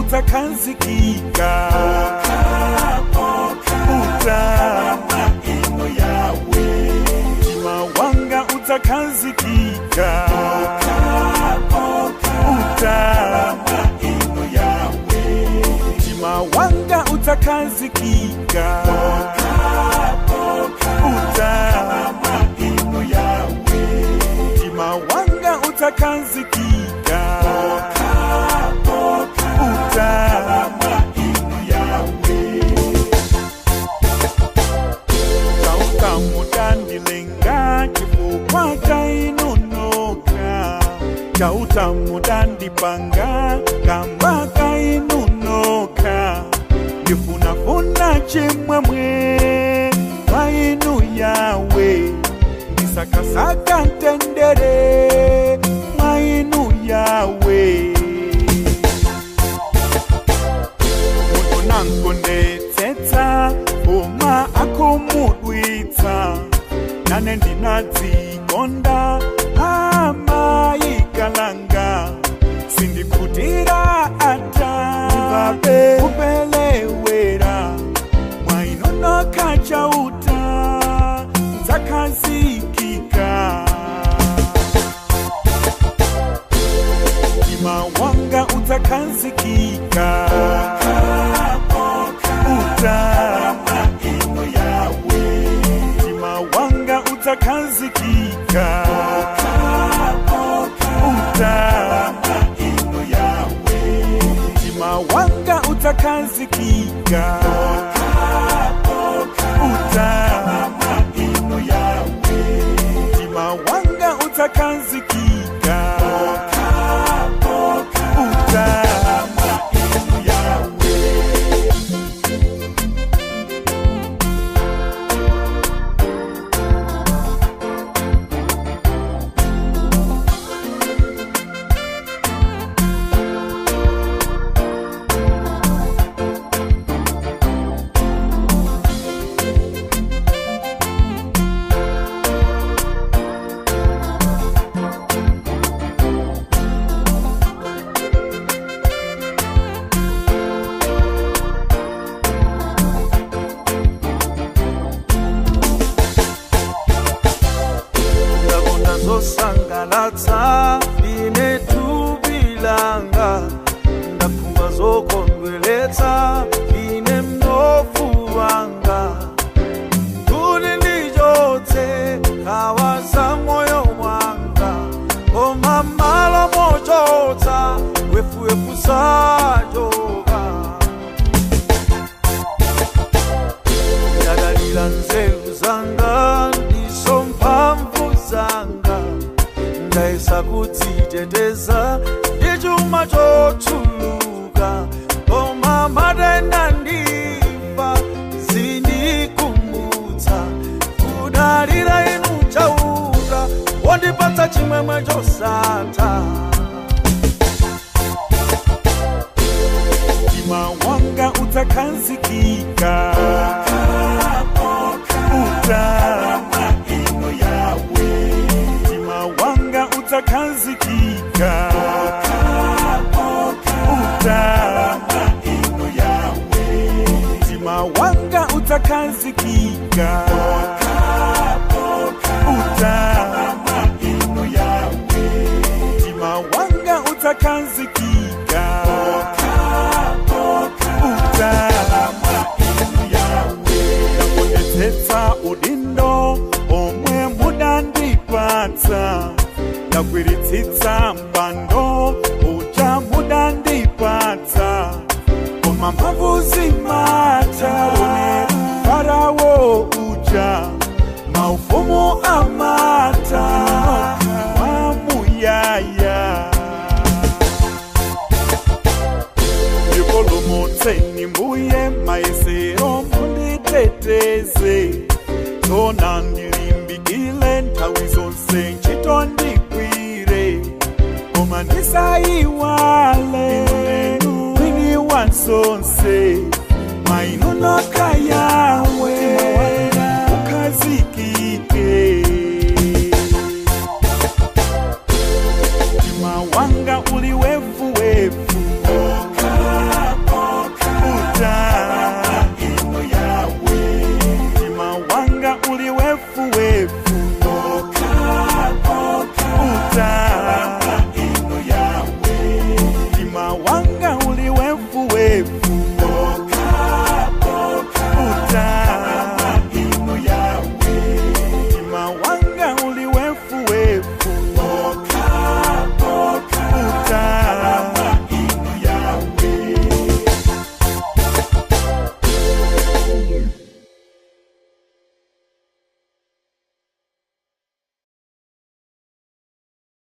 Utsakhazikika uta mtima wanga utsakhazikika uta mtima wanga utsakhazikika uta mtima wanga utsakhazikika uta. Chauta chifukwa chainunoka, chauta mudandipanga kamba kainunoka, ndifunafuna chimwemwe mwainu yawe, ndisakasaka ntendere mwainu yawe. Munthu nankondetsetsa uma akhumudwitsa, nane ndinadzikonda amayikalanga, sindikhutira ata kupelewera mwainonoka chauta dzakhazikika. Mtima wanga utsakhazikika uta mtima wanga utsakhazikika uta mtima wanga utsakhazikika uta mtima wanga utsakhazikika uta. Ndakonda zosangalatsa ine thupi langa, ndakhumba zokondweletsa ine mnofu wanga, kuti ndichotse nkhawa za moyo wanga, koma malo mochotsa wefuwefu sachoka. Ndadalira nzeru zanga ndiso mphamvu zanga, ndayesa kudziteteza ndi chuma chochuluka, koma matenda ndifa zindikumbutsa kudalira inu chauta wondipatsa chimwemwe chosatha. Mtima wanga utsakhazikika uta mtima wanga utsakhazikika uta mtima wanga utsakhazikika uta mtima wanga utsakhazikika uta. Ndakondetsetsa udindo omwe mudandipatsa, ndagwiritsitsa mpando uja mudandipatsa, koma mphamvu zimatha Farao uja maufumu amata wamuyaya. Ndipulumutseni mbuye maesero munditeteze, tona ndilimbikile nthawi zonse ntchito ndigwire, koma ndisayiwale mwini wa zonse mwainu nokha.